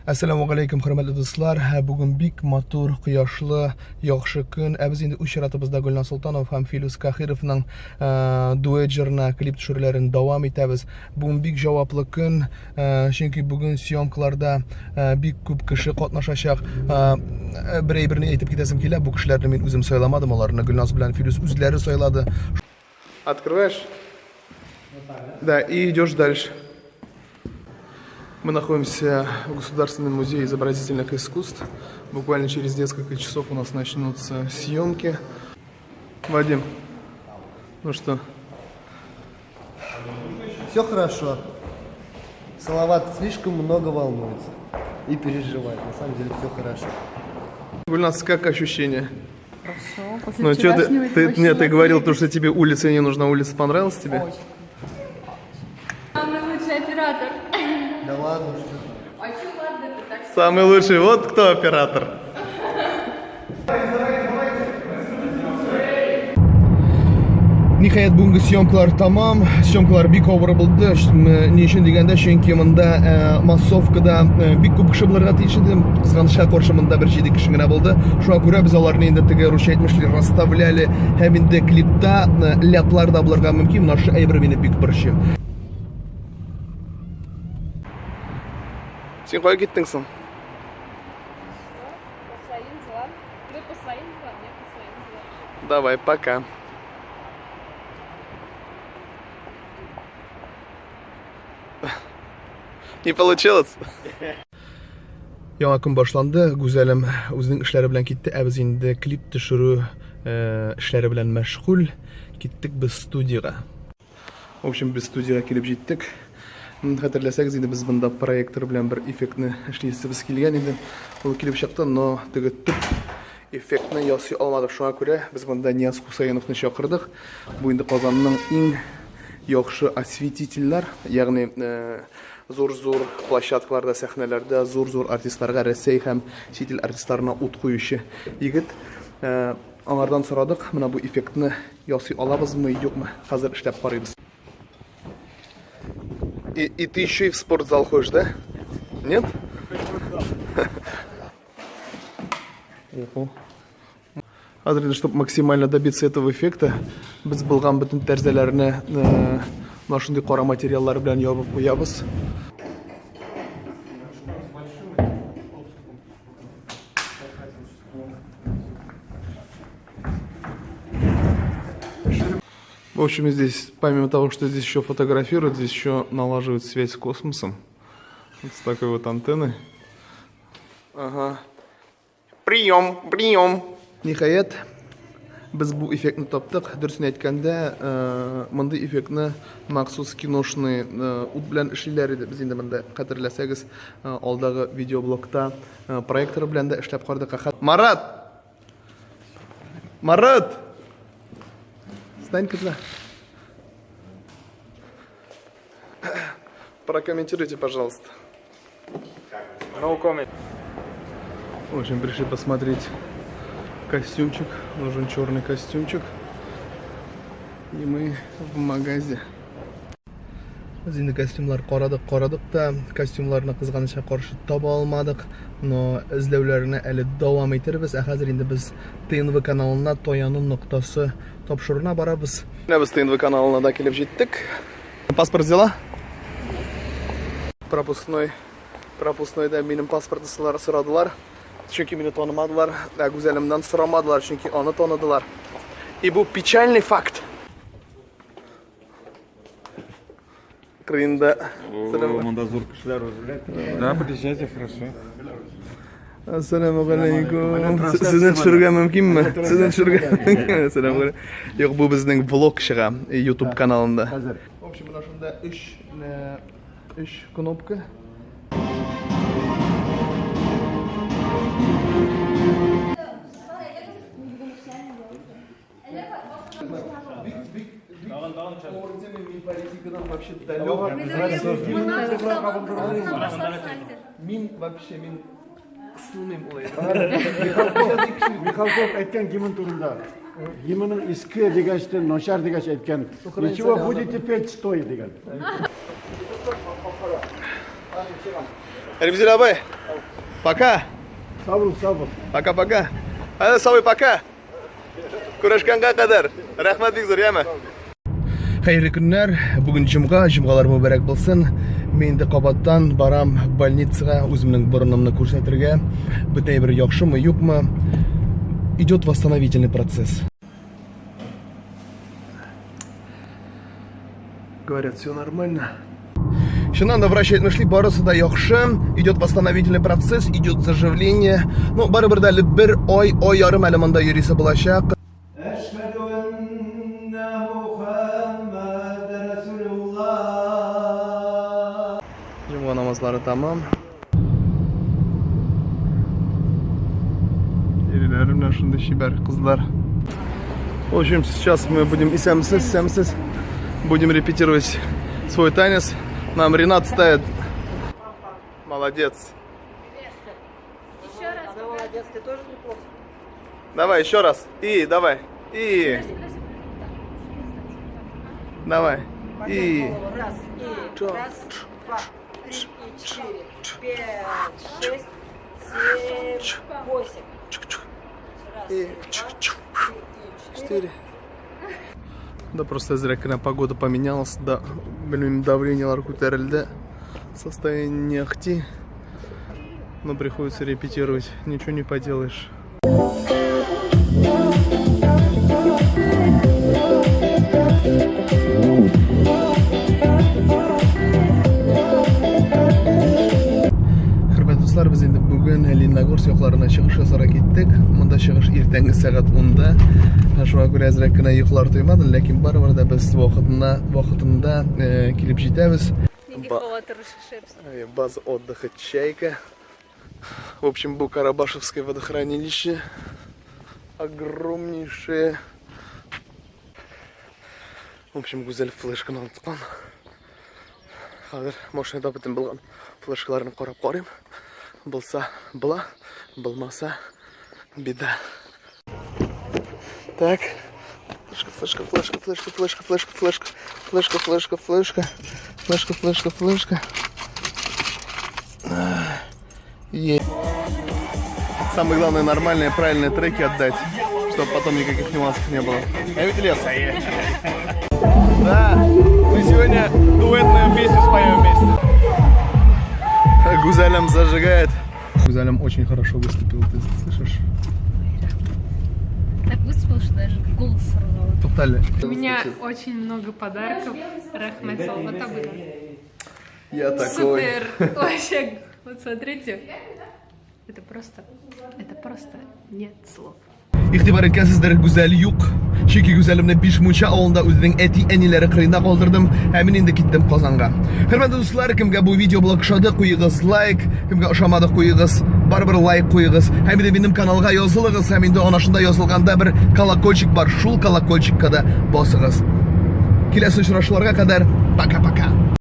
Әссәламү галәйкүм, хөрмәтле дуслар. Бүген бик матур, кояшлы, яхшы көн. Ә без инде үз чиратыбызда Гөлназ Солтанова һәм Филүс Кахировның дуэт җырына клип төшерүләрен дәвам итәбез. Бүген бик җаваплы көн, чөнки бүген съемкаларда бик күп кеше катнашачак. Бер әйберне әйтеп китәсем килә, бу кешеләрне мин үзем сайламадым, аларны Гөлназ белән Филүс үзләре сайлады. Открываешь? Да, и идешь дальше. Мы находимся в Государственном музее изобразительных искусств. Буквально через несколько часов у нас начнутся съемки. Вадим, ну что? Все хорошо. Салават слишком много волнуется и переживает. На самом деле все хорошо. Гульнас, как ощущения? Хорошо. После Ну что вчерашнего ты, это нет, ты вообще говорил, то, что тебе улица не нужна, улица понравилась тебе? Очень. Самый лучший оператор. Да ладно уж. А чё ладно, это так? Самый лучший, вот кто оператор. Ниһаять, бүгенге съемкалар тамам. Съемкалар бик авыр булды. Ни өчен дигәндә, чөнки монда массовкада бик күп кеше булырга тиеш иде. Кызганычка каршы, монда бер 7 кеше генә булды. Шуңа күрә без аларны инде теге русча әйтмешли расставляли. Һәм инде клипта ляплар да булырга мөмкин. Менә шул әйбер мине бик борчый. Син кая киттең соң? По своим делам. Вы по своим делам, я по своим делам. Давай, пока. Не получилось? Яңа көн башланды. Гүзәлем үзенең эшләре белән китте. Ә без инде клип төшерү эшләре белән мәшгуль. Киттек без студиягә. В общем, без студиягә килеп җиттек. Хәтерләсәгез инде, без монда проектор белән бер эффектны эшлисебез килгән иде. Ул килеп чыкты, но теге төп эффектны ясый алмадык. Шуңа күрә без монда Нияз Хусаиновны чакырдык. Бу инде Казанның иң яхшы осветительләр, ягъни зур-зур площадкаларда, сәхнәләрдә зур-зур артистларга, Рәсәй һәм чит ил артистларына ут куючы егет. Аңардан сорадык, менә бу эффектны ясый алабызмы, юкмы? Хәзер эшләп карыйбыз. И ты еще и в спортзал ходишь, да? Нет? Ого. Хәзер инде, чтобы максимально добиться этого эффекта, без булган бөтен тәрәзәләрне менә шундый кара материаллар белән ябып куябыз. В общем, здесь, помимо того, что здесь еще фотографируют, здесь еще налаживают связь с космосом. Вот с такой вот антенной. Ага. Прием, прием. Ниһаять, без бу эффектны таптык. Дөресен әйткәндә, мондый эффектны махсус киношный ут белән эшлиләр иде. Без инде монда, хәтерләсәгез, алдагы видеоблогта проектор белән дә эшләп карадык. Марат! Марат! Стань-ка туда. Прокомментируйте, пожалуйста. No comment. В общем, пришли посмотреть костюмчик. Нужен черный костюмчик. И мы в магазе. Без инде костюмлар карадык, карадык та, костюмларны кызганычка каршы таба алмадык, но эзләүләрне әле дәвам итербез. Ә хәзер инде без ТНВ каналына таяну ноктасы тапшыруына барабыз. Менә без ТНВ каналына да килеп җиттек. Паспорт взяла? Пропускной. Пропускнойда минем паспортны сорадылар. Чөнки мине танымадылар, ә Гүзәлемнән сорамадылар, чөнки аны таныдылар. И бу печальный факт. Кырында. Монда зур кешеләр үзләр. Да, приезжайте, хорошо. Ассаламу алейкум. Сезне төшерергә мөмкинме? Сезне төшерергә мөмкинме? Ассаламу алейкум. Юк, бу безнең влог чыга YouTube каналында. В общем, менә шунда өч кнопка. Мин вообще мин кысылмыйм улай. Михалков әйткән гимн турында. Гимнның иске дигәч, начар дигәч әйткән. Ничего, будете петь стоя дигән. Ремзил абый, пока. Сау бул, сау бул. Пока-пока. Әйдә, сабый, пока. Күрешкәнгә кадәр. Рәхмәт бик зур, яме. Хәерле көннәр. Бүген җомга, җомгалар мөбарәк булсын. Мин инде кабаттан барам больницага үземнең борынымны күрсәтергә. Бөтен әйбер яхшымы, юкмы? Идет восстановительный процесс. Говорят, все нормально. Чыннан да врач әйтмешли, барысы да яхшы, идет восстановительный процесс, идет заживление. Ну, барыбер дә әле бер ай, ай ярым әле монда йөрисе булачак. Әшһәдү әннә Мухәммәд Рәсүлуллаһ. Җомга намазлары тәмам. Ирләре менә шундый чибәр кызлар. В общем, сейчас мы будем исәмсез, исәмсез. Будем репетировать свой танец. Нам Ренат ставит. Молодец. Еще раз. Она молодец, ты тоже неплохо. Давай еще раз. И, давай. И. Подожди, подожди. Давай. И. Голову. Раз, и, раз, два, три, и четыре, пять, шесть, семь, восемь. Раз, И. два, три, и четыре. Четыре. Да просто зря кенә погода поменялась, да, белмим, давлениелар күтәрелде. Состояние не ахти. Но приходится репетировать, ничего не поделаешь. Хөрмәтле дуслар, без инде бүген Лениногорск якларына чыгыш ясарга киттек. Монда чыгыш иртәнге сәгать 10-да. Шуңа күрә әзрәк кенә йоклар туймады, ләкин барыбер дә без вакытына, вакытында э, килеп җитәбез. Нинди Ба- һава торышы шәп. Э, База отдыха Чайка. В общем, бу Карабашевское водохранилище. Огромнейшее. В общем, Гүзәл флешканы оныткан. Хәзер машинада бөтен булган флешкаларны карап карыйм. Булса була, булмаса беда. Так. Флешка, флешка, флешка, флешка, флешка, флешка, флешка, флешка, флешка, флешка, флешка, флешка, флешка. Е. Самое главное, нормальные, правильные треки отдать, чтобы потом никаких нюансов не было. Я ведь лес. Да, мы сегодня дуэтную песню споем вместе. Гузалям зажигает. Гузалям очень хорошо выступил, ты слышишь? Так выступил, что даже голос сорвало. Туктале. У меня очень много подарков. Рәхмәт Салават абый. Я такой. Супер! Вообще, вот смотрите. Это просто, это просто нет слов. Игътибар иткәнсездер, Гүзәл юк. Чөнки Гүзәлемне Бишмунча авылында үзенең әти-әниләре кырыенда калдырдым, ә мин инде киттем Казанга. Хөрмәтле дуслар, кемгә бу видеоблог ошады, куегыз лайк, кемгә ошамады, куегыз барыбер лайк куегыз. Һәм инде минем каналга язылыгыз, һәм инде ана шунда язылганда бер колокольчик бар, шул колокольчикка да басыгыз. Киләсе очрашуларга кадәр пока-пока.